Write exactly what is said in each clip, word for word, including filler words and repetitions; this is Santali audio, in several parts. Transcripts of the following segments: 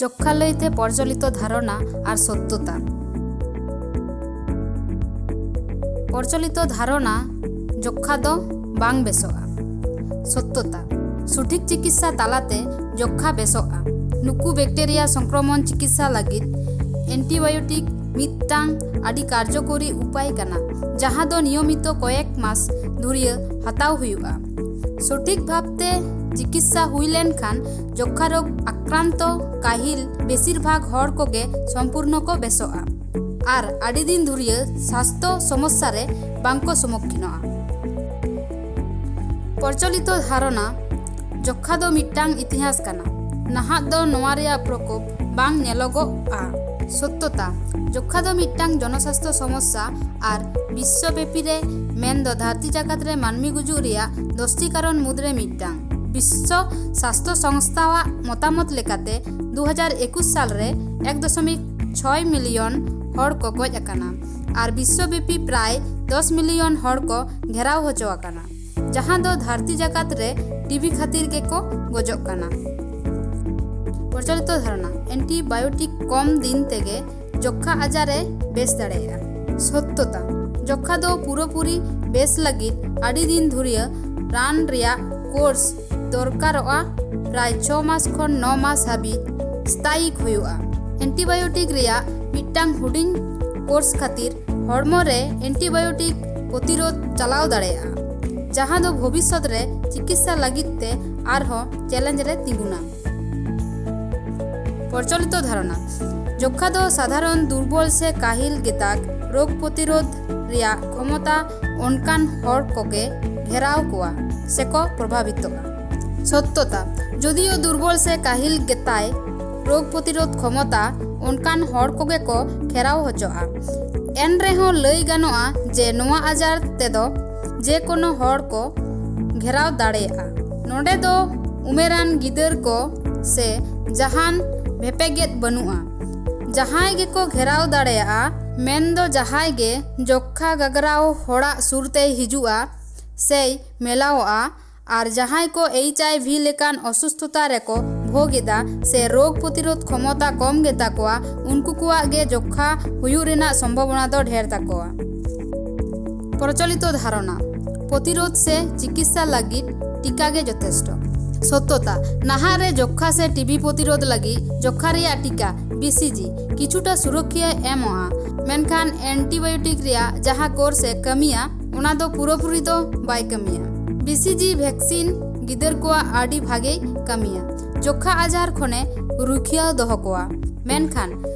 ᱡᱚᱠᱠᱷᱟ ᱞᱟᱹᱭᱛᱮ ᱯᱨᱚᱪᱚᱞᱤᱛᱚ ᱫᱷᱟᱨᱚᱱᱟ ᱟᱨ ᱥᱚᱛᱛᱚᱛᱟ᱾ ᱯᱨᱚᱪᱚᱞᱤᱛᱚ ᱫᱷᱟᱨᱚᱱᱟ, ᱡᱚᱠᱠᱷᱟ ᱫᱚ ᱵᱟᱝ ᱵᱮᱥᱚᱜᱼᱟ᱾ ᱥᱚᱛᱛᱚᱛᱟ, ᱥᱚᱴᱷᱤᱠ ᱪᱤᱠᱤᱛᱥᱟ ᱛᱟᱞᱟᱛᱮ ᱡᱚᱠᱠᱷᱟ ᱵᱮᱥᱚᱜᱼᱟ᱾ ᱱᱩᱠᱩ ᱵᱮᱠᱴᱮᱨᱤᱭᱟ ᱥᱚᱝᱠᱨᱚᱢᱚᱱ ᱪᱤᱠᱤᱛᱥᱟ ᱞᱟᱹᱜᱤᱫ ᱮᱱᱴᱤᱵᱟᱭᱳᱴᱤᱠ ᱢᱤᱫᱴᱟᱝ ᱟᱹᱰᱤ ᱠᱟᱨᱡᱚᱠᱚᱨᱤ ᱩᱯᱟᱭ ᱠᱟᱱᱟ, ᱡᱟᱦᱟᱸ ᱫᱚ ᱱᱤᱭᱚᱢᱤᱛᱚ ᱠᱚᱭᱮᱠ ᱢᱟᱥ ᱫᱷᱩᱨᱤᱭᱟᱹ ᱦᱟᱛᱟᱣ ᱦᱩᱭᱩᱜᱼᱟ᱾ ᱥᱚᱴᱷᱤᱠ ᱵᱷᱟᱵᱽᱛᱮ ᱪᱤᱠᱤᱛᱥᱟ ᱦᱩᱭ ᱞᱮᱱᱠᱷᱟᱱ ᱡᱚᱠᱠᱷᱟ ᱨᱳᱜᱽ ᱟᱠᱨᱟᱱᱛᱚ ᱠᱟᱹᱦᱤᱞ ᱵᱮᱥᱤᱨ ᱵᱷᱟᱜᱽ ᱦᱚᱲ ᱠᱚᱜᱮ ᱥᱚᱢᱯᱩᱨᱱᱚ ᱠᱚ ᱵᱮᱥᱚᱜᱼᱟ ᱟᱨ ᱟᱹᱰᱤ ᱫᱤᱱ ᱫᱷᱩᱨᱤᱭᱟᱹ ᱥᱟᱥᱛᱚ ᱥᱚᱢᱚᱥᱥᱟ ᱨᱮ ᱵᱟᱝᱠᱚ ᱥᱚᱢᱢᱩᱠᱷᱤᱱᱚᱜᱼᱟ᱾ ᱯᱨᱚᱪᱚᱞᱤᱛᱚ ᱫᱷᱟᱨᱚᱱᱟ, ᱡᱚᱠᱠᱷᱟ ᱫᱚ ᱢᱤᱫᱴᱟᱝ ᱤᱛᱤᱦᱟᱥ ᱠᱟᱱᱟ᱾ ᱱᱟᱦᱟᱜ ᱫᱚ ᱱᱚᱣᱟ ᱨᱮᱭᱟᱜ ᱯᱨᱚᱠᱳᱯ ᱵᱟᱝ ᱧᱮᱞᱚᱜᱚᱜᱼᱟ᱾ ᱥᱚᱛᱛᱚᱛᱟ, ᱡᱚᱠᱠᱷᱟ ᱫᱚ ᱢᱤᱫᱴᱟᱝ ᱡᱚᱱᱚᱥᱟᱥᱛᱚ ᱥᱚᱢᱚᱥᱥᱟ ᱟᱨ ᱵᱤᱥᱥᱚᱵᱮᱯᱤ ᱨᱮ, ᱢᱮᱱᱫᱚ ᱫᱷᱟᱹᱨᱛᱤ ᱡᱟᱠᱟᱛ ᱨᱮ ᱢᱟᱹᱱᱢᱤ ᱜᱩᱡᱩᱜ ᱨᱮᱭᱟᱜ ᱫᱚᱥᱴᱤ ᱠᱟᱨᱚᱱ ᱢᱩᱫᱽᱨᱮ ᱢᱤᱫᱴᱟᱝ᱾ ᱵᱤᱥᱥᱚ ᱥᱟᱥᱛᱷᱚ ᱥᱚᱝᱥᱛᱷᱟᱣᱟᱜ ᱢᱚᱛᱟᱢᱚᱛ ᱞᱮᱠᱟᱛᱮ, ᱫᱩ ᱦᱟᱡᱟᱨ ᱮᱠᱩᱥ ᱥᱟᱞ ᱨᱮ ᱮᱠ ᱫᱚᱥᱚᱢᱤᱠ ᱪᱷᱚᱭ ᱢᱤᱞᱤᱭᱚᱱ ᱦᱚᱲ ᱠᱚ ᱜᱚᱡ ᱟᱠᱟᱱᱟ ᱟᱨ ᱵᱤᱥᱥᱚᱵᱮᱯᱤ ᱯᱨᱟᱭ ᱫᱚᱥ ᱢᱤᱞᱤᱭᱚᱱ ᱦᱚᱲ ᱠᱚ ᱜᱷᱮᱨᱟᱣ ᱦᱚᱪᱚ ᱟᱠᱟᱱᱟ, ᱡᱟᱦᱟᱸ ᱫᱚ ᱫᱷᱟᱹᱨᱛᱤ ᱡᱟᱠᱟᱛ ᱨᱮ ᱴᱤᱵᱤ ᱠᱷᱟᱹᱛᱤᱨ ᱜᱮᱠᱚ ᱜᱚᱡᱚᱜ ᱠᱟᱱᱟ᱾ ᱯᱨᱚᱪᱚᱞᱤᱛᱚ ᱫᱷᱟᱨᱚᱱᱟ, ᱮᱱᱴᱤᱵᱟᱭᱳᱴᱤᱠ ᱠᱚᱢ ᱫᱤᱱ ᱛᱮᱜᱮ ᱡᱚᱠᱠᱷᱟ ᱟᱡᱟᱨ ᱮ ᱵᱮᱥ ᱫᱟᱲᱮᱭᱟᱜᱼᱟ᱾ ᱥᱚᱛᱛᱚᱛᱟ, ᱡᱚᱠᱠᱷᱟ ᱫᱚ ᱯᱩᱨᱟᱹᱯᱩᱨᱤ ᱵᱮᱥ ᱞᱟᱹᱜᱤᱫ ᱟᱹᱰᱤ ᱫᱤᱱ ᱫᱷᱩᱨᱤᱭᱟᱹ ᱨᱟᱱ ᱨᱮᱭᱟᱜ ᱠᱳᱨᱥ ᱫᱚᱨᱠᱟᱨᱚᱜᱼᱟ, ᱯᱨᱟᱭ ᱪᱷᱚ ᱢᱟᱥ ᱠᱷᱚᱱ ᱱᱚ ᱢᱟᱥ ᱦᱟᱹᱵᱤᱡ ᱥᱛᱟᱭᱤᱠ ᱦᱩᱭᱩᱜᱼᱟ᱾ ᱮᱱᱴᱤᱵᱟᱭᱳᱴᱤᱠ ᱨᱮᱭᱟᱜ ᱢᱤᱫᱴᱟᱝ ᱦᱩᱰᱤᱧ ᱠᱳᱨᱥ ᱠᱷᱟᱹᱛᱤᱨ ᱦᱚᱲᱢᱚ ᱨᱮ ᱮᱱᱴᱤᱵᱟᱭᱳᱴᱤᱠ ᱯᱨᱚᱛᱤᱨᱳᱫᱷ ᱪᱟᱞᱟᱣ ᱫᱟᱲᱮᱭᱟᱜᱼᱟ, ᱡᱟᱦᱟᱸ ᱫᱚ ᱵᱷᱚᱵᱤᱥᱥᱚᱛ ᱨᱮ ᱪᱤᱠᱤᱛᱥᱟ ᱞᱟᱹᱜᱤᱫ ᱛᱮ ᱟᱨᱦᱚᱸ ᱪᱮᱞᱮᱧᱡᱽ ᱨᱮ ᱛᱤᱸᱜᱩᱱᱟ᱾ ᱯᱨᱚᱪᱚᱞᱤᱛᱚ ᱫᱷᱟᱨᱚᱱᱟ, ᱡᱚᱠᱠᱷᱟ ᱫᱚ ᱥᱟᱫᱷᱟᱨᱚᱱ ᱫᱩᱨᱵᱚᱞ ᱥᱮ ᱠᱟᱹᱦᱤᱞ ᱜᱮᱛᱟᱠ ᱨᱳᱜᱽ ᱯᱨᱚᱛᱤᱨᱳᱫᱷ ᱨᱮᱭᱟᱜ ᱠᱷᱚᱢᱚᱛᱟ ᱚᱱᱠᱟᱱ ᱦᱚᱲ ᱠᱚᱜᱮ ᱜᱷᱮᱨᱟᱣ ᱠᱚᱣᱟ ᱥᱮᱠᱚ ᱯᱨᱚᱵᱷᱟᱵᱤᱛᱚᱜᱼᱟ᱾ ᱥᱚᱛᱛᱚᱛᱟ, ᱡᱚᱫᱤᱭᱳ ᱫᱩᱨᱵᱚᱞ ᱥᱮ ᱠᱟᱹᱦᱤᱞ ᱜᱮᱛᱟᱭ ᱨᱳᱜᱽ ᱯᱨᱚᱛᱤᱨᱳᱫᱷ ᱠᱷᱚᱢᱚᱛᱟ ᱚᱱᱠᱟᱱ ᱦᱚᱲ ᱠᱚᱜᱮ ᱠᱚ ᱜᱷᱮᱨᱟᱣ ᱦᱚᱪᱚᱜᱼᱟ, ᱮᱱ ᱨᱮᱦᱚᱸ ᱞᱟᱹᱭ ᱜᱟᱱᱚᱜᱼᱟ ᱡᱮ ᱱᱚᱣᱟ ᱟᱡᱟᱨ ᱛᱮᱫᱚ ᱡᱮ ᱠᱳᱱᱳ ᱦᱚᱲ ᱠᱚ ᱜᱷᱮᱨᱟᱣ ᱫᱟᱲᱮᱭᱟᱜᱼᱟ᱾ ᱱᱚᱰᱮ ᱫᱚ ᱩᱢᱮᱨᱟᱱ ᱜᱤᱫᱟᱹᱨ ᱠᱚ ᱥᱮ ᱡᱟᱦᱟᱱ ᱵᱷᱮᱯᱮᱜᱮᱫ ᱵᱟᱹᱱᱩᱜᱼᱟ᱾ ᱡᱟᱦᱟᱸᱭ ᱜᱮᱠᱚ ᱜᱷᱮᱨᱟᱣ ᱫᱟᱲᱮᱭᱟᱜᱼᱟ, ᱢᱮᱱᱫᱚ ᱡᱟᱦᱟᱸᱭ ᱜᱮ ᱡᱚᱠᱠᱷᱟ ᱜᱟᱜᱽᱨᱟᱣ ᱦᱚᱲᱟᱜ ᱥᱩᱨ ᱛᱮᱭ ᱦᱤᱡᱩᱜᱼᱟ ᱥᱮᱭ ᱢᱮᱞᱟᱣᱚᱜᱼᱟ, ᱟᱨ ᱡᱟᱦᱟᱸᱭ ᱠᱚ ᱮᱭᱤᱪ ᱟᱭ ᱵᱷᱤ ᱞᱮᱠᱟᱱ ᱚᱥᱩᱥᱛᱷᱚᱛᱟ ᱨᱮᱠᱚ ᱫᱚᱦᱚ ᱠᱮᱫᱟ ᱥᱮ ᱨᱳᱜᱽ ᱯᱨᱚᱛᱤᱨᱳᱫᱷ ᱠᱷᱚᱢᱚᱛᱟ ᱠᱚᱢ ᱜᱮᱛᱟ ᱠᱚᱣᱟ, ᱩᱱᱠᱩ ᱠᱚᱣᱟᱜ ᱜᱮ ᱡᱚᱠᱠᱷᱟ ᱦᱩᱭᱩᱜ ᱨᱮᱱᱟᱜ ᱥᱚᱢᱵᱷᱟᱵᱚᱱᱟ ᱫᱚ ᱰᱷᱮᱨ ᱛᱟᱠᱚᱣᱟ᱾ ᱯᱨᱚᱪᱚᱞᱤᱛᱚ ᱫᱷᱟᱨᱚᱱᱟ, ᱯᱨᱚᱛᱤᱨᱳᱫᱷ ᱥᱮ ᱪᱤᱠᱤᱛᱥᱟ ᱞᱟᱹᱜᱤᱫ ᱴᱤᱠᱟ ᱜᱮ ᱡᱚᱛᱷᱮᱥᱴᱚ᱾ ᱥᱚᱛᱛᱚᱛᱟ, ᱱᱟᱦᱟᱜ ᱨᱮ ᱡᱚᱠᱠᱷᱟ ᱥᱮ ᱴᱤᱵᱤ ᱯᱨᱚᱛᱤᱨᱳᱫᱷ ᱞᱟᱹᱜᱤᱫ ᱡᱚᱠᱠᱷᱟ ᱨᱮᱭᱟᱜ ᱴᱤᱠᱟ, ᱵᱤᱥᱤᱡᱤ, ᱠᱤᱪᱷᱩᱴᱟ ᱥᱩᱨᱚᱠᱷᱤᱭᱟᱹ ᱮᱢᱚᱜᱼᱟ, ᱢᱮᱱᱠᱷᱟᱱ ᱮᱱᱴᱤᱵᱟᱭᱳᱴᱤᱠ ᱨᱮᱭᱟᱜ ᱡᱟᱦᱟᱸ ᱠᱳᱨᱥ ᱮ ᱠᱟᱹᱢᱤᱭᱟ, ᱚᱱᱟ ᱫᱚ ᱯᱩᱨᱟᱹᱯᱩᱨᱤ ᱫᱚ ᱵᱟᱭ ᱠᱟᱹᱢᱤᱭᱟ᱾ ᱵᱤᱥᱤᱡᱤ ᱵᱷᱮᱠᱥᱤᱱ ᱜᱤᱫᱟᱹᱨ ᱠᱚᱣᱟᱜ ᱟᱹᱰᱤ ᱵᱷᱟᱜᱮᱭ ᱠᱟᱹᱢᱤᱭᱟ᱾ ᱡᱚᱠᱠᱷᱟ ᱟᱡᱟᱨ ᱠᱷᱚᱱᱮ ᱨᱩᱠᱷᱤᱭᱟᱹ ᱫᱚᱦᱚ ᱠᱚᱣᱟ, ᱢᱮᱱᱠᱷᱟᱱ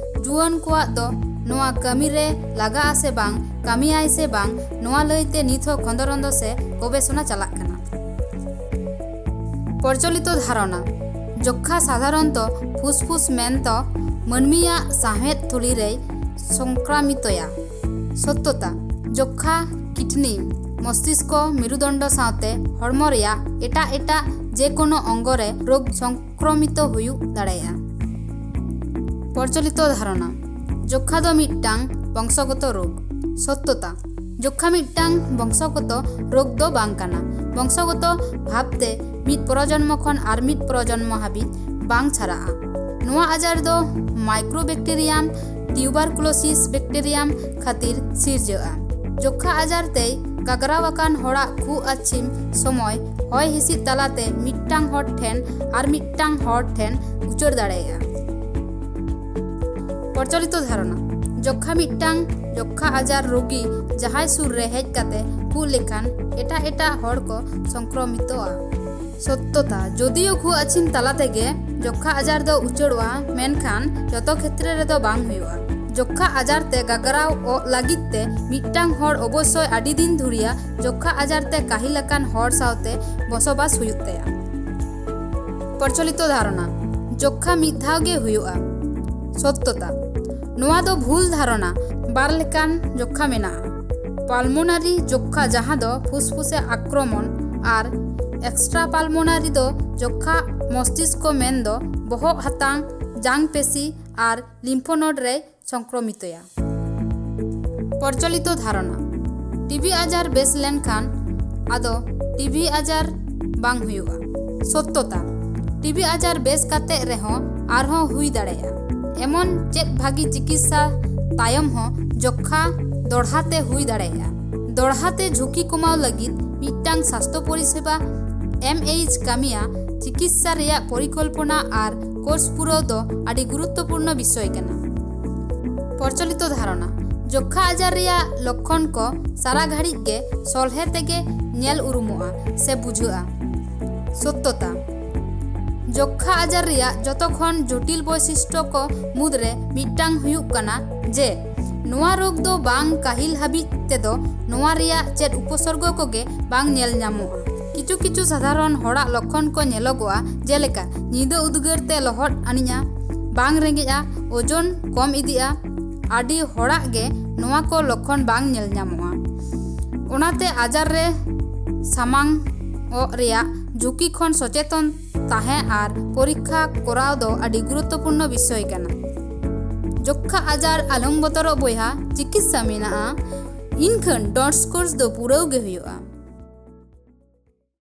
ᱡᱩᱣᱟᱹᱱ ᱠᱚᱣᱟᱜ ᱫᱚ ᱱᱚᱣᱟ ᱠᱟᱹᱢᱤ ᱨᱮ ᱞᱟᱜᱟᱜᱼᱟ ᱥᱮ ᱵᱟᱝ, ᱠᱟᱹᱢᱤᱭᱟᱭ ᱥᱮ ᱵᱟᱝ, ᱱᱚᱣᱟ ᱞᱟᱹᱭᱛᱮ ᱱᱤᱛ ᱦᱚᱸ ᱠᱷᱚᱸᱫᱽᱨᱚᱸᱫᱽ ᱥᱮ ᱜᱚᱵᱮᱥᱚᱱᱟ ᱪᱟᱞᱟᱜ ᱠᱟᱱᱟ᱾ ᱯᱨᱚᱪᱚᱞᱤᱛᱚ ᱫᱷᱟᱨᱚᱱᱟ, ᱡᱚᱠᱠᱷᱟ ᱥᱟᱫᱷᱟᱨᱚᱱᱛᱚ ᱯᱷᱩᱥᱯᱷᱩᱥ ᱢᱮᱱᱛᱚ ᱢᱟᱹᱱᱢᱤᱭᱟᱜ ᱥᱟᱶᱦᱮᱫ ᱛᱷᱩᱞᱤ ᱨᱮᱭ ᱥᱚᱝᱠᱨᱟᱢᱤᱛᱚᱭᱟ᱾ ᱥᱚᱛᱛᱚᱛᱟ, ᱡᱚᱠᱠᱷᱟ ᱠᱤᱰᱱᱤ, ᱢᱚᱥᱛᱤᱥᱠᱚ, ᱢᱮᱨᱩᱫᱚᱱᱰᱚ ᱥᱟᱶᱛᱮ ᱦᱚᱲᱢᱚ ᱨᱮᱭᱟᱜ ᱮᱴᱟᱜ ᱮᱴᱟᱜ ᱡᱮᱠᱳᱱᱳ ᱚᱝᱜᱚ ᱨᱮ ᱨᱳᱜᱽ ᱥᱚᱝᱠᱨᱚᱢᱤᱛᱚ ᱦᱩᱭᱩᱜ ᱫᱟᱲᱮᱭᱟᱜᱼᱟ᱾ ᱯᱨᱚᱪᱚᱞᱤᱛᱚ ᱫᱷᱟᱨᱚᱱᱟ, ᱡᱚᱠᱠᱷᱟ ᱫᱚ ᱢᱤᱫᱴᱟᱝ ᱵᱚᱝᱥᱚᱜᱚᱛᱚ ᱨᱳᱜᱽ᱾ ᱥᱚᱛᱛᱚᱛᱟ, ᱡᱚᱠᱠᱷᱟ ᱢᱤᱫᱴᱟᱝ ᱵᱚᱝᱥᱚᱜᱚᱛᱚ ᱨᱳᱜᱽ ᱫᱚ ᱵᱟᱝ ᱠᱟᱱᱟ᱾ ᱵᱚᱝᱥᱚᱜᱚᱛᱚ ᱵᱷᱟᱵᱽᱛᱮ ᱢᱤᱫ ᱯᱨᱚᱡᱚᱱᱢᱚ ᱠᱷᱚᱱ ᱟᱨ ᱢᱤᱫ ᱯᱨᱚᱡᱚᱱᱢᱚ ᱦᱟᱹᱵᱤᱡ ᱵᱟᱝ ᱪᱷᱟᱨᱟᱜᱼᱟ᱾ ᱱᱚᱣᱟ ᱟᱡᱟᱨ ᱫᱚ ᱢᱟᱭᱠᱨᱳᱵᱮᱠᱴᱮᱨᱤᱭᱟᱢ ᱴᱤᱭᱩᱵᱟᱨᱠᱩᱞᱳᱥᱤᱥ ᱵᱮᱠᱴᱮᱨᱤᱭᱟᱢ ᱠᱷᱟᱹᱛᱤᱨ ᱥᱤᱨᱡᱟᱹᱜᱼᱟ᱾ ᱡᱚᱠᱠᱷᱟ ᱟᱡᱟᱨ ᱛᱮᱭ ᱜᱟᱜᱽᱨᱟᱣ ᱟᱠᱟᱱ ᱦᱚᱲᱟᱜ ᱠᱷᱩᱜ ᱟᱹᱪᱷᱤᱢ ᱥᱚᱢᱚᱭ ᱦᱚᱭ ᱦᱤᱸᱥᱤᱫ ᱛᱟᱞᱟᱛᱮ ᱢᱤᱫᱴᱟᱝ ᱦᱚᱲ ᱴᱷᱮᱱ ᱟᱨ ᱢᱤᱫᱴᱟᱝ ᱦᱚᱲ ᱴᱷᱮᱱ ᱩᱪᱟᱹᱲ ᱫᱟᱲᱮᱭᱟᱜᱼᱟ᱾ ᱯᱨᱚᱪᱚᱞᱤᱛᱚ ᱫᱷᱟᱨᱚᱱᱟ, ᱡᱚᱠᱠᱷᱟ ᱢᱤᱫᱴᱟᱝ ᱡᱚᱠᱠᱷᱟ ᱟᱡᱟᱨ ᱨᱳᱜᱤ ᱡᱟᱦᱟᱸᱭ ᱥᱩᱨ ᱨᱮ ᱦᱮᱡ ᱠᱟᱛᱮ ᱠᱷᱩᱜ ᱞᱮᱠᱷᱟᱱ ᱮᱴᱟᱜ ᱮᱴᱟᱜ ᱦᱚᱲ ᱠᱚ ᱥᱚᱝᱠᱨᱚᱢᱤᱛᱚᱜᱼᱟ᱾ ᱥᱚᱛᱛᱚᱛᱟ, ᱡᱚᱫᱤᱭᱳ ᱠᱷᱩᱜ ᱟᱹᱪᱷᱤᱢ ᱛᱟᱞᱟ ᱛᱮᱜᱮ ᱡᱚᱠᱠᱷᱟ ᱟᱡᱟᱨ ᱫᱚ ᱩᱪᱟᱹᱲᱚᱜᱼᱟ, ᱢᱮᱱᱠᱷᱟᱱ ᱡᱚᱛᱚ ᱠᱷᱮᱛᱨᱮ ᱨᱮᱫᱚ ᱵᱟᱝ ᱦᱩᱭᱩᱜᱼᱟ᱾ ᱡᱚᱠᱠᱷᱟ ᱟᱡᱟᱨ ᱛᱮ ᱜᱟᱜᱽᱨᱟᱣ ᱚᱜ ᱞᱟᱹᱜᱤᱫ ᱛᱮ ᱢᱤᱫᱴᱟᱝ ᱦᱚᱲ ᱚᱵᱚᱥᱥᱳᱭ ᱟᱹᱰᱤ ᱫᱤᱱ ᱫᱷᱩᱨᱤᱭᱟ ᱡᱚᱠᱠᱷᱟ ᱟᱡᱟᱨ ᱛᱮ ᱠᱟᱹᱦᱤᱞ ᱟᱠᱟᱱ ᱦᱚᱲ ᱥᱟᱶᱛᱮ ᱵᱚᱥᱚᱵᱟᱥ ᱦᱩᱭᱩᱜ ᱛᱟᱭᱟ᱾ ᱯᱨᱚᱪᱚᱞᱤᱛᱚ ᱫᱷᱟᱨᱚᱱᱟ, ᱡᱚᱠᱠᱷᱟ ᱢᱤᱫ ᱫᱷᱟᱣ ᱜᱮ ᱦᱩᱭᱩᱜᱼᱟ᱾ ᱥᱚᱛᱛᱚᱛᱟ, ᱱᱚᱣᱟ ᱫᱚ ᱵᱷᱩᱞ ᱫᱷᱟᱨᱚᱱᱟ᱾ ᱵᱟᱨ ᱞᱮᱠᱟᱱ ᱡᱚᱠᱠᱷᱟ ᱢᱮᱱᱟᱜᱼᱟ᱾ ᱯᱟᱞᱢᱳᱱᱟᱨᱤ ᱡᱚᱠᱠᱷᱟ, ᱡᱟᱦᱟᱸ ᱫᱚ ᱯᱷᱩᱥᱯᱷᱩᱥᱮ ᱟᱠᱨᱚᱢᱚᱱ, ᱟᱨ ᱮᱠᱥᱴᱨᱟ ᱯᱟᱞᱢᱳᱱᱟᱨᱤ ᱫᱚ ᱡᱚᱠᱠᱷᱟ ᱢᱚᱥᱛᱤᱥᱠᱚ, ᱢᱮᱱᱫᱚ ᱵᱚᱦᱚᱜ ᱦᱟᱛᱟᱝ, ᱡᱟᱝ ᱯᱮᱥᱤ ᱟᱨ ᱞᱤᱢᱯᱷᱳᱱᱳᱰ ᱨᱮᱭ ᱥᱚᱝᱠᱨᱚᱢᱤᱛᱚᱭᱟ᱾ ᱯᱨᱚᱪᱚᱞᱤᱛᱚ ᱫᱷᱟᱨᱚᱱᱟ, ᱴᱤᱵᱤ ᱟᱡᱟᱨ ᱵᱮᱥ ᱞᱮᱱᱠᱷᱟᱱ ᱟᱫᱚ ᱴᱤᱵᱤ ᱟᱡᱟᱨ ᱵᱟᱝ ᱦᱩᱭᱩᱜᱼᱟ᱾ ᱥᱚᱛᱛᱚᱛᱟ, ᱴᱤᱵᱤ ᱟᱡᱟᱨ ᱵᱮᱥ ᱠᱟᱛᱮ ᱨᱮᱦᱚᱸ ᱟᱨᱦᱚᱸ ᱦᱩᱭ ᱫᱟᱲᱮᱭᱟᱜᱼᱟ᱾ ᱮᱢᱚᱱ ᱪᱮᱫ ᱵᱷᱟᱹᱜᱤ ᱪᱤᱠᱤᱛᱥᱟ ᱛᱟᱭᱚᱢ ᱦᱚᱸ ᱡᱚᱠᱠᱷᱟ ᱫᱚᱲᱦᱟ ᱛᱮ ᱦᱩᱭ ᱫᱟᱲᱮᱭᱟᱜᱼᱟ᱾ ᱫᱚᱲᱦᱟ ᱛᱮ ᱡᱷᱩᱸᱠᱤ ᱠᱚᱢᱟᱣ ᱞᱟᱹᱜᱤᱫ ᱢᱤᱫᱴᱟᱝ ᱥᱟᱥᱛᱷᱚ ᱯᱚᱨᱤᱥᱮᱵᱟ ᱮᱢ ᱮᱭᱤᱪ ᱠᱟᱹᱢᱤᱭᱟ ᱪᱤᱠᱤᱛᱥᱟ ᱨᱮᱭᱟᱜ ᱯᱚᱨᱤᱠᱚᱞᱯᱚᱱᱟ ᱟᱨ ᱠᱳᱨᱥ ᱯᱩᱨᱟᱹᱣ ᱫᱚ ᱟᱹᱰᱤ ᱜᱩᱨᱩᱛᱛᱚᱯᱩᱨᱱᱚ ᱵᱤᱥᱚᱭ ᱠᱟᱱᱟ᱾ ᱯᱨᱚᱪᱚᱞᱤᱛᱚ ᱫᱷᱟᱨᱚᱱᱟ, ᱡᱚᱠᱠᱷᱟ ᱟᱡᱟᱨ ᱨᱮᱭᱟᱜ ᱞᱚᱠᱠᱷᱚᱱ ᱠᱚ ᱥᱟᱨᱟ ᱜᱷᱟᱹᱲᱤᱡ ᱜᱮ ᱥᱚᱞᱦᱮ ᱛᱮᱜᱮ ᱧᱮᱞ ᱩᱨᱩᱢᱚᱜᱼᱟ ᱥᱮ ᱵᱩᱡᱷᱟᱹᱜᱼᱟ᱾ ᱥᱚᱛᱛᱚᱛᱟ, ᱡᱚᱠᱠᱷᱟ ᱟᱡᱟᱨ ᱨᱮᱭᱟᱜ ᱡᱚᱛᱚ ᱠᱷᱚᱱ ᱡᱚᱴᱤᱞ ᱵᱳᱭᱥᱤᱥᱴᱚ ᱠᱚ ᱢᱩᱫᱽᱨᱮ ᱢᱤᱫᱴᱟᱝ ᱦᱩᱭᱩᱜ ᱠᱟᱱᱟ ᱡᱮ ᱱᱚᱣᱟ ᱨᱳᱜᱽ ᱫᱚ ᱵᱟᱝ ᱠᱟᱹᱦᱤᱞ ᱦᱟᱹᱵᱤᱡ ᱛᱮᱫᱚ ᱱᱚᱣᱟ ᱨᱮᱭᱟᱜ ᱪᱮᱫ ᱩᱯᱚᱥᱚᱨᱜᱚ ᱠᱚᱜᱮ ᱵᱟᱝ ᱧᱮᱞ ᱧᱟᱢᱚᱜᱼᱟ᱾ ᱠᱤᱪᱷᱩ ᱠᱤᱪᱷᱩ ᱥᱟᱫᱷᱟᱨᱚᱱ ᱦᱚᱲᱟᱜ ᱞᱚᱠᱠᱷᱚᱱ ᱠᱚ ᱧᱮᱞᱚᱜᱚᱜᱼᱟ, ᱡᱮᱞᱮᱠᱟ ᱧᱤᱫᱟᱹ ᱩᱫᱽᱜᱟᱹᱨ ᱛᱮ ᱞᱚᱦᱚᱫ ᱟᱹᱱᱤᱡᱼᱟ, ᱵᱟᱝ ᱨᱮᱸᱜᱮᱡᱼᱟ, ᱳᱡᱚᱱ ᱠᱚᱢ ᱤᱫᱤᱜᱼᱟ᱾ ᱟᱹᱰᱤ ᱦᱚᱲᱟᱜ ᱜᱮ ᱱᱚᱣᱟ ᱠᱚ ᱞᱚᱠᱠᱷᱚᱱ ᱵᱟᱝ ᱧᱮᱞ ᱧᱟᱢᱚᱜᱼᱟ᱾ ᱚᱱᱟᱛᱮ ᱟᱡᱟᱨ ᱨᱮ ᱥᱟᱢᱟᱝ ᱚᱜ ᱨᱮᱭᱟᱜ ᱡᱷᱩᱸᱠᱤ ᱠᱷᱚᱱ ᱥᱚᱪᱮᱛᱚᱱ ᱛᱟᱦᱮᱸ ᱟᱨ ᱯᱚᱨᱤᱠᱠᱷᱟ ᱠᱚᱨᱟᱣ ᱫᱚ ᱟᱹᱰᱤ ᱜᱩᱨᱩᱛᱛᱚᱯᱩᱨᱱᱚ ᱵᱤᱥᱚᱭ ᱠᱟᱱᱟ᱾ ᱡᱚᱠᱠᱷᱟ ᱟᱡᱟᱨ ᱟᱞᱚᱢ ᱵᱚᱛᱚᱨᱚᱜ ᱵᱚᱭᱦᱟ, ᱪᱤᱠᱤᱛᱥᱟ ᱢᱮᱱᱟᱜᱼᱟ᱾ ᱤᱱᱠᱷᱟᱹᱱ ᱰᱚᱴᱥ ᱠᱳᱨᱥ ᱫᱚ ᱯᱩᱨᱟᱹᱣ ᱜᱮ ᱦᱩᱭᱩᱜᱼᱟ᱾